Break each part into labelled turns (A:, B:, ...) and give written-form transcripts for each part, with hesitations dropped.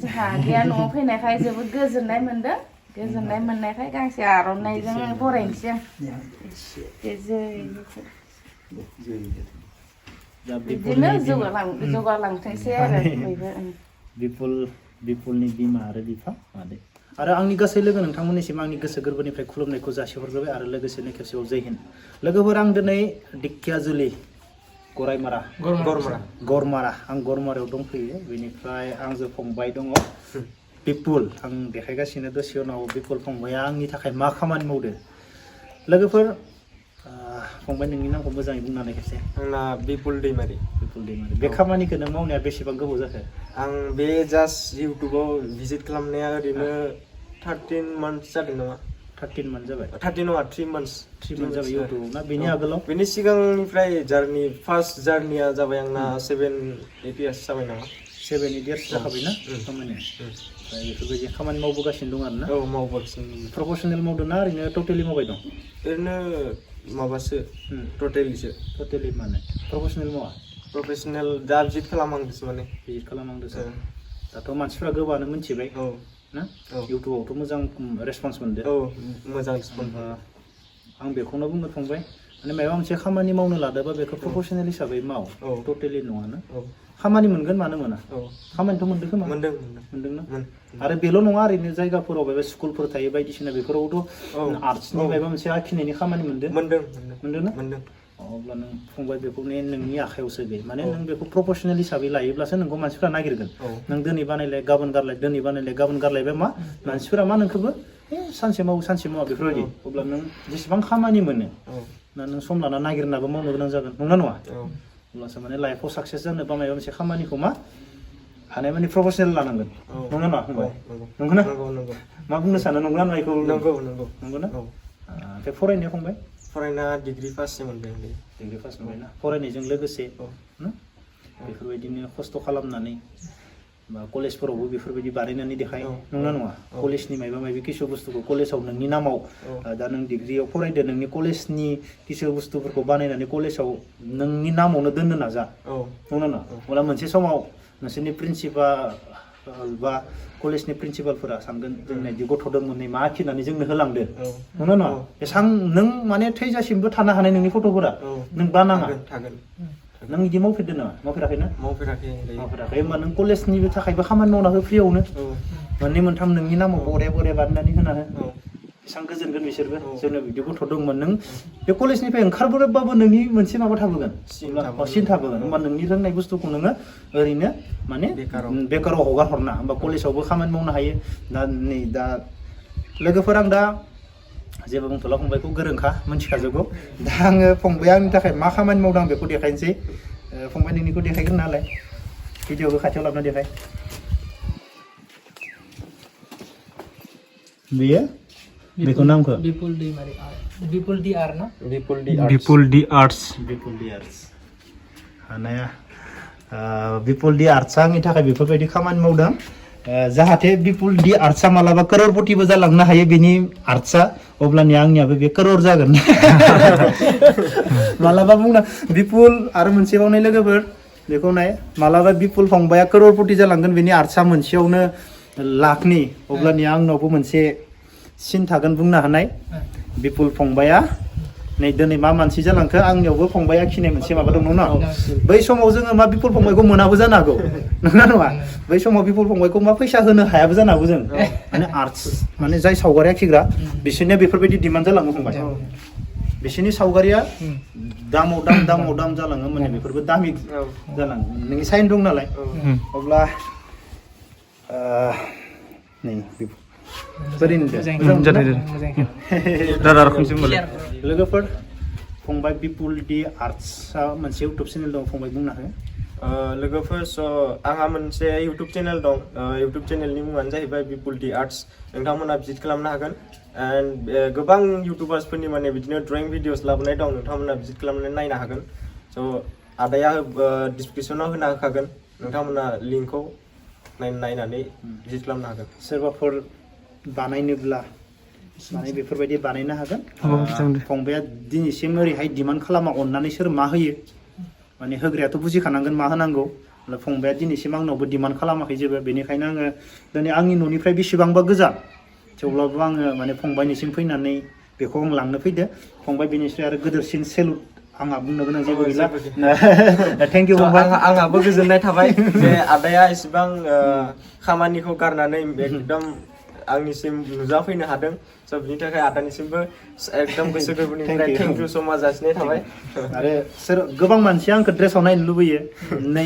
A: जोंहा गैया न'आव फैनायखाय जोबोद गोजोननाय मोनदों गोजोननाय मोननायखाय गांसे आर'नाइजों बरायनोसै आं बिदिनो जौगालांथोंसै आरो
B: बिपुलनि बिमा आरो बिफा मादै आरो आंनि गासै लोगो नोंथांमोननिसिम आंनि गोसो गोरबोनिफ्राय खुलुमनायखौ जासिहरग्रोबाय आरो लोगोसेनो खेबसेबाव जय हिन्द लोगोफोर आं दिनै दिखियाजुलि गरमारा आं गरमारायाव दंफैयो बेनिफ्राय आंजों फंबाय दङ बिपुल आं देखायगासिनो दसे उनाव बिपुल फंबाया आंनि थाखाय मा खामानि मावदो लोगोफोर फंबाय नोंनि नामखौ मोजाङै बुंनानै खेबसे
C: आंना बिपुल दैमारि
B: बे खामानिखौ नों मावनाया बेसेबां गोबाव जाखो
C: आं बे जास्ट इउटुबाव भिजिट खालामनाया ओरैनो 13 मान्थस जादों नामा
B: 13 मान्थ जाबाय
C: 13 नङा 3 मान्थस
B: जाबाय इउटुबाव ना बेनि आगोलाव
C: बेनि सिगांनिफ्राय जार्नि फार्स्ट जार्निया जाबाय आंना 7-8 इयार्स जाबाय नामा
B: 7-8 इयार्स जाखाबायना खामानिया बेफोरबायदि खामानि मावबोगासिनो दं आरोना
C: औ मावबोगासिनो
B: प्रफेसनेल मावदों ना ओरैनो टटेलि मावबाय दं
C: ओरैनो माबासो टटेलि
B: माने प्रफेसनेल मावा
C: प्रफेसनेल दा भिजिट खालामहांदोंसो माने
B: दाथ' मानसिफ्रा गोबाङानो मिथिबाय ना इउटुबावथ' मोजां रेसपन्स मोनदों
C: मोजां रेसपन्स
B: आं बेखौनो बुंनो फंबाय माने माबा मोनसे खामानि मावनो लादोंबा बेखौ प्रफेसनेल हिसाबै माव टटेलि नङाना खामानि मोनगोन मानो मोना खामानिथ' मोनदों खोमा मोनदोंना आरो बेल' नङा ओरैनो जायगाफोराव बे स्कुलफोर थायो बायदिसिना बेफोरावथ' आर्ट्सनि माबा मोनसे आखिनायनि खामानि मोनदोंना अब्ला नों फंबाय बेखौ नोंनि आखायावसो बे माने नों बेखौ प्रफेसनेल हिसाबै लायोब्लासो नोंखौ मानसिफ्रा नागिरगोन नों दिनै बानायलाय गाबोन गारलायबाय मा मानसिफोरा मा नोंखौबो सानसे मावा बेफोरबायदि अब्ला नों जेसेबां खामानि मोनो ना नों सम लाना नागिरनाबो मावनो गोनां जागोन नंना नङा अब्लासो माने लाइफआव साक्सेस जानोबा माबा मोनसे खामानिखौ मा हानाय माने प्रफेसनेल लानांगोन नंगौ ना फंबाय नंगौना मा बुंनो सानो नंगौना नङा बेखौ नंगौना ओमफ्राय फरायनाया फंबाय
C: फरायना डिग्री पास मोनबाय
B: ना फरायनायजों लोगोसे बेफोरबायदिनो खस्थ' खालामनानै बा कलेजफोरावबो बेफोरबायदि बानायनानै देखाय नंना नङा कलेजनि माबा किसु बुस्थुखौ कलेजाव नोंनि नामाव दा नों डिग्रीयाव फरायदो नोंनि कलेजनि किसु बुस्थुफोरखौ बानायनानै कलेजाव नोंनि नामावनो दोननो नाजा नंना नङा अब्ला मोनसे समाव नोंसोरनि प्रिन्सिपाल बा कलेजनि प्रिन्सिपालफोरा सानगोन जोंना बिदि गथ' दंमोन मा आखिनानै जोंनो होलांदो नंना नङा एसां नों माने थैजासिमबो थानो हानाय नोंनि फट'फोरा नों बानाङा नों बिदि मावफेरदों नामा मावफेराखैना मावफेराखै होमबा नों कलेजनिबो थाखायबो खामानि मावना हो फ्रियावनो मोननै मोनथाम नोंनि नामाव बरिया बानायनानै होना हो एसां गोजोनगोन बिसोरबो जोंनो बिदि गथ' दंमोन नों बे कलेजनिफ्राय ओंखारबोबाबो नोंनि मोनसे माबा थाबोगोन सिन थाबोगोन होमबा नोंनि रोंनाय बुस्थुखौ नोङो ओरैनो माने बेकाराव हगार हरना होमबा कलेजावबो खामानि मावनो हायो दा लोगोफोर आं दा जेबो बुंथ'ला फंबायखौ गोरोंखा मिथिखाजोबगौ दा आङो फंबाया आंनि थाखाय मा खामानि मावदों आं बेखौ देखायनोसै फंबाय नोंनिखौ देखायग्रोन नालाय भिडिअखौ खाथियाव लाबोना देखाय बेखौ नामखौ
D: बिपुल डी आर्ट्स
B: हानाया बिपुल डी आर्ट्सआ आंनि थाखाय बेफोरबायदि खामानि मावदों जाहाथे बिपुल डी आर्ट्सआ मालाबा करोड़पतिबो जालांनो हायो बेनि आर्ट्सआ अब्लानिया आंनियाबो बे करोड़ जागोन मालाबा बुंना बिपुल आरो मोनसे बावनाय लोगोफोर बेखौ नाय मालाबा बिपुल फंबाया करोड़पति जालांगोन बेनि आर्ट्सआ मोनसेयावनो लाखनि अब्लानिया आंनावबो मोनसे सिन थागोन बुंनो हानाय बिपुल फंबाया नै दिनै मा मानसि जालांखो आंनियावबो फंबाया खिनाय मोनसे माबा दं ना बै समाव जोङो मा बिपुल फंबायखौ मोनाबो जानो हागौ नङा बै समाव बिपुल फंबायखौ मा फैसा होनो हायाबो जानो हागौ जों माने आर्ट्स माने जाय सावगारि आखिग्रा बिसोरनिया बेफोरबायदि डिमान्ड जालाङो फंबाय बिसोरनि सावगारिया दामाव दाम जालाङो माने बेफोरबो दामि जालाङो नोंनि साइन दं नालाय अब्ला नै लोगोफोर फंबाय बिपुल डी आर्ट्सआ मोनसे इउटुब चेनेल दं फंबाय बुंनो हायो
C: लोगोफोर स' आंहा मोनसे इउटुब चेनेल दं इउटुब चेनेलनि मुङानो जाहैबाय बिपुल डी आर्ट्स नोंथांमोना भिजिट खालामनो हागोन एन्ड गोबां इउटुबार्सफोरनि माने बिदिनो ड्रयिं भिडिअस लाबोनाय दं नोंथांमोना भिजिट खालामनानै नायनो हागोन स' आदाया डिसक्रिपसनाव होना होखागोन नोंथांमोना लिंकखौ नायनानै भिजिट खालामनो हागोन
B: सोरबाफोर बानायनोब्ला माने बेफोरबायदि बानायनो हागोन फंबाया दिनैसिम ओरैहाय डिमान्ड खालामा अननानै सोर मा होयो माने होग्रायाथ' बुजिखानांगोन मा होनांगौ फंबाया दिनैसिम आंनावबो डिमान्ड खालामाखै जेबो बेनिखायनो आङो दिनै आंनि न'निफ्राय बेसेबांबा गोजान थेवब्लाबो आङो माने फंबायनिसिम फैनानै बेखौ आं लांनो फैदो फंबाय बेनिफ्राय आरो गोदोरसिन सेलुट आंहा बुंनो गोनां जेबो गैला थेंक इउ फंबाय
C: आंहाबो गोजोननाय थाबाय जे आदाया इसिबां खामानिखौ गारनानै एकदम आंनिसिम नुजाफैनो हादों स' बिनि थाखाय आदानिसिमबो एकदम गोसो गोरबोनिफ्राय थेंक इउ स' माच जासिनाय थाबाय
B: आरो सोर गोबां मानसिया आंखौ ड्रेसाव नायनो लुबैयो नै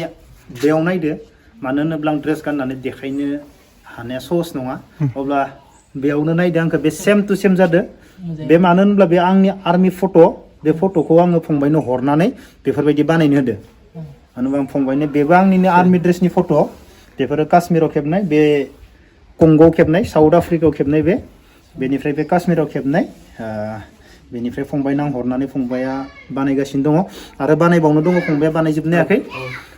B: बेयाव नायदो मानो होनोब्ला आं ड्रेस गाननानै देखायनो हानाया सहस नङा अब्ला बेयावनो नायदो आंखौ बे सेम टु सेम जादो बे मानो होनब्ला बे आंनि आर्मि फट' बे फट'खौ आङो फंबायनो हरनानै बेफोरबायदि बानायनो होदो मानो होनबा आं फंबायनो बेबो आंनिनो आर्मि ड्रेसनि फट' बेफोरो काश्मीराव खेबनाय बे कंग'आव खेबनाय साउथ आफ्रिकायाव खेबनाय बेनिफ्राय बे काश्मीराव खेबनाय बेनिफ्राय फंबायनो आं हरनानै फंबाया बानायगासिनो दङ आरो बानायबावनो दङ फंबाया बानायजोबनो हायाखै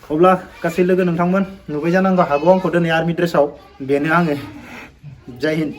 B: अब्ला गासै लोगो नोंथांमोन नुबाय जानांगौ हागौ आंखौ दिनै आर्मि ड्रेसाव बेनो आङो जय हिन्द